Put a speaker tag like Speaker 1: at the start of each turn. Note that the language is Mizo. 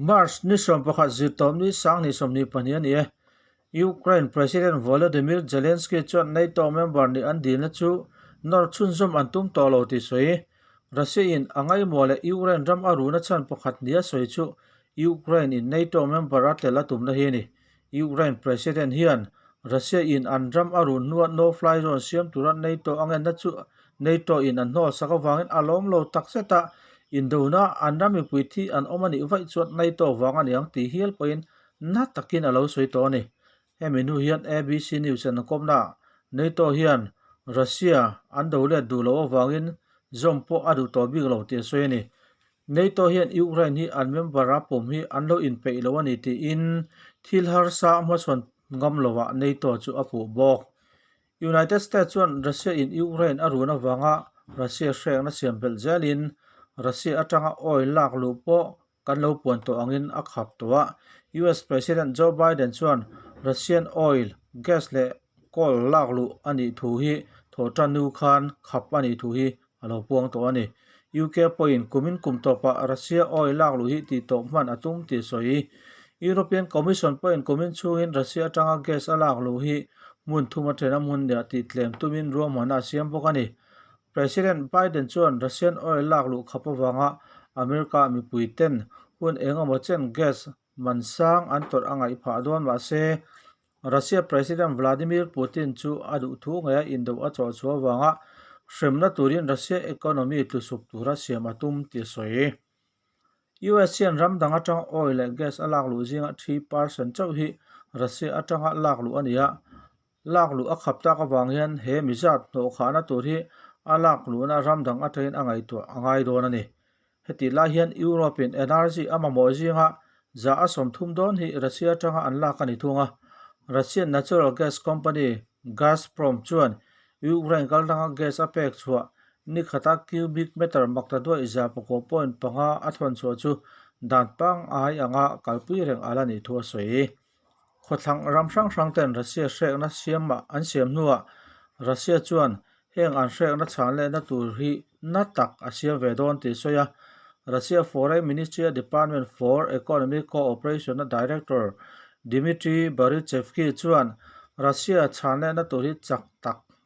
Speaker 1: March ni 11 zirtawpni 2022 a ni e. Ukraine President Volodymyr Zelensky chuan NATO member nih an dilna chu nawr chhunzawm an tum tawh lo tih sawi. Russia in a ngaihmawh leh Ukraine ram a runa chhan pakhat nia sawi chu Ukraine in NATO member a tel a tumna hi a ni. Ukraine President hian Russia in an ram a run hnua no-fly zone siam tura NATO a ngenna chu NATO in an hnawlsak avangin a lawm lo takzet a, indona an ram mipui thi an awm a nih vaih chuan NATO vang a ni ang tih hial pawhin na takin a lo sawi tawh a ni. Hemi hnu hian ABC News an kawmnaah NATO hian Russia an do let duh loh avangin zawm pawh a duh tawh bik lo tih a sawi a ni. NATO hian Ukraine hi an member a pawm hi an lo inpeih lo a ni tiin thil harsa hmachhawn ngam lovah NATO chu a puh bawk. United States chuan Russia in Ukraine a run avanga Russia hrekna siam belh zelin Russia atanga oil lak luh pawh kan lo puan tawh angin a khap tawh a. US President Joe Biden chuan Russian oil, gas leh coal lak luh a nih thu hi thawhtan nu khan khap a nih thu hi a lo puang tawh a ni. UK pawhin kumin kum tawpah Russia oil lak luh hi tih tawp hman a tum tih sawi. European Commission pawhin kumin chhungin Russia atanga gas a lak luh hi hmun thum atena hmun nia tih tlem tumin ruahmanna a siam bawk a ni. President Biden chuan Russian oil lak luh khap avanga America mipui ten hun eng emaw chen gas man sang an tawrh a ngaih phah dawn mahse Russia President Vladimir Putin chu a duh thu ngei a indo a chawh chhuah avanga hremna turin Russia economy tlusuk tura siam a tum tih a sawi. US hian ram dang atanga oil leh gas a lak luh zinga 3% chauh hi Russia atanga lak luh a ni a, lak luh a khap tak avang hian he mizat hnawhkhahna tur hi a lak luhna ram dang atangin a ngaihtuah a ngai dawn a ni. Hetih lai hian Europe in energy a mamawh zinga za a 30 dawn hi Russia atanga an lak a ni thung a. Russian natural gas company Gazprom chuan Ukraine kal danga gas a pek chhuah ni khata cubic meter makta duai 9.5 a thawn chhuah chu dan pangngai anga kalpui reng a la nih thu a sawi. Khawthlang ram hrang hrang ten Russia hrekna siamah an siam hnuah Russia chuan heng an hrekna chhan lehna tur hi na tak a siam ve dawn tih sawi a. Russia Foreign Ministry-a Department for Economic Cooperation-a Director Dmitry Barichevsky chuan Russia chhan lehna tur hi chak tak.